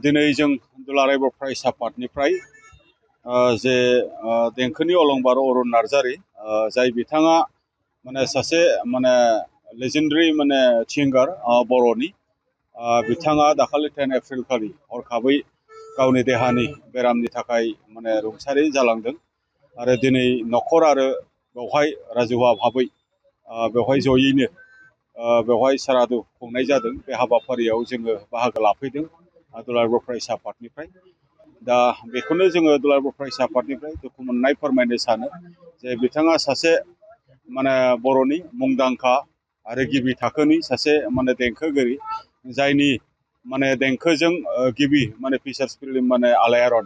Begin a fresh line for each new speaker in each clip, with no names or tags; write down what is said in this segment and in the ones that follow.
दिनै जों दुलाराय बर' फरायसा आफादनिफ्राय जे देंखोनि अलंबार अरुण नार्जारी जाय बिथाङा माने सासे माने लेजेन्डारि माने सिंगार बर'नि बिथाङा दाखालि 10 एप्रिल खालि हरखाबै गावनि देहानि बेरामनि थाखाय माने रुंसारि जालांदों आरो दिनै न'खर आरो बेवहाय राजुहुवा भाबै बेवहाय जयैनो बेवहाय सारादु खुंनाय जादों। बे हाबाफारियाव जोङो बाहागो लाफैदों दुलाराय बर' फरायसा आफादनिफ्राय। दा बेखौनो जोङो दुलाराय बर' फरायसा आफादनिफ्राय दुखु मोननाय फोरमायनो सानो जे बिथाङा सासे माने बर'नि मुंदांखा आरो गिबि थाखोनि सासे माने देंखोगिरि जायनि माने देंखोजों गिबि माने फिचार्स फिल्म माने आलायारन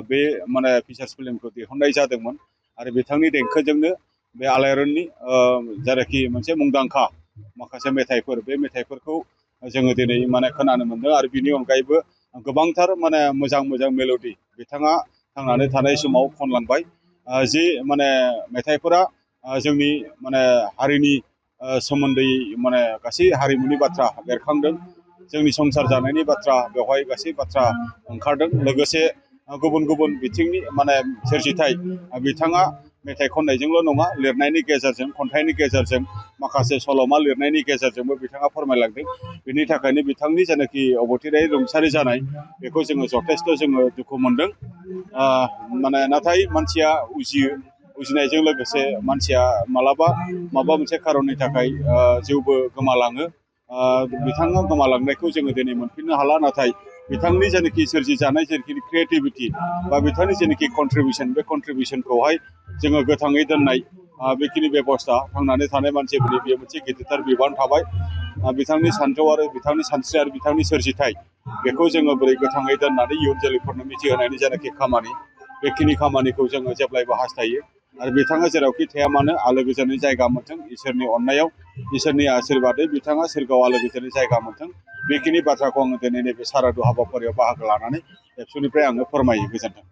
बे माने फिचार्स फिल्मखौ दिहुननाय जादोंमोन आरो बिथांनि देंखोजोंनो बे आलायारननि जेनाखि मोनसे मुंदांखा माखासे मेथाइफोर बे मेथाइफोरखौ जोङो दिनै माने खोनानो मोन्दों आरो बिनि अनगायैबो गोबांथार माने मोजां मोजां मेल'डि बिथाङा थांनानै थानाय समाव खनलांबाय जि माने मेथाइफोरा जोंनि माने हारिनि सोमोन्दै माने गासै हारिमुनि बाथ्रा बेरखांदों। जोंनि संसार जानायनि बाथ्रा बेवहाय गासै बाथ्रा ओंखारदों। लोगोसे गुबुन गुबुन बिथिंनि माने सोरजिथाय बिथाङा मेथाइ खननायजोंल' नङा लिरनायनि गेजेरजों खन्थाइनि गेजेरजों माखासे सल'मा लिरनायनि गेजेरजोंबो बिथाङा फोरमायलांदों। बिनि थाखायनो बिथांनि जेनाखि अबथिरायै रुंसारि जानाय बेखौ जोङो जथेस्थ' जोङो दुखु मोनदों। माने नाथाय मानसिया उजिनायजों लोगोसे मानसिया मालाबा माबा मोनसे खारननि थाखाय जिउबो गोमालाङो। बिथाङा गोमालांनायखौ जोङो दिनै मोनफिननो हाला, नाथाय बिथांनि जेनाखि सोरजिजानाय जेनाखि क्रिएटिभिटि बा बिथांनि जेनाखि कन्ट्रिबिउसन बे कन्ट्रिबिउसनखौहाय जोङो गोथाङै दोननाय बेखिनि बेबस्था थांनानै थानाय मानसिफोरनि बेयो मोनसे गिदिरथार बिबान थाबाय। बिथांनि सानथौ आरो बिथांनि सानस्रि आरो बिथांनि सोरजिथाय बेखौ जोङो बोरै गोथाङै दोननानै इयुन जोलैफोरनो मिथिहोनायनि जेनाखि खामानि बेखिनि खामानिखौ जोङो जेब्लायबो हास्थायो आरो बिथाङा जेरावखि थाया मानो आलो गोजोनै जायगा मोनथों इसोरनि अननायाव इसोरनि आशीर्बादै बिथाङा सोरगोआव आलो गोजोनै जायगा मोनथों। बेखिनि बाथ्राखौ आङो दिनै नैबे सारादु हाबाफारियाव बाहागो लानानै एबसुनिफ्राय आङो फोरमायो। गोजोन्थों।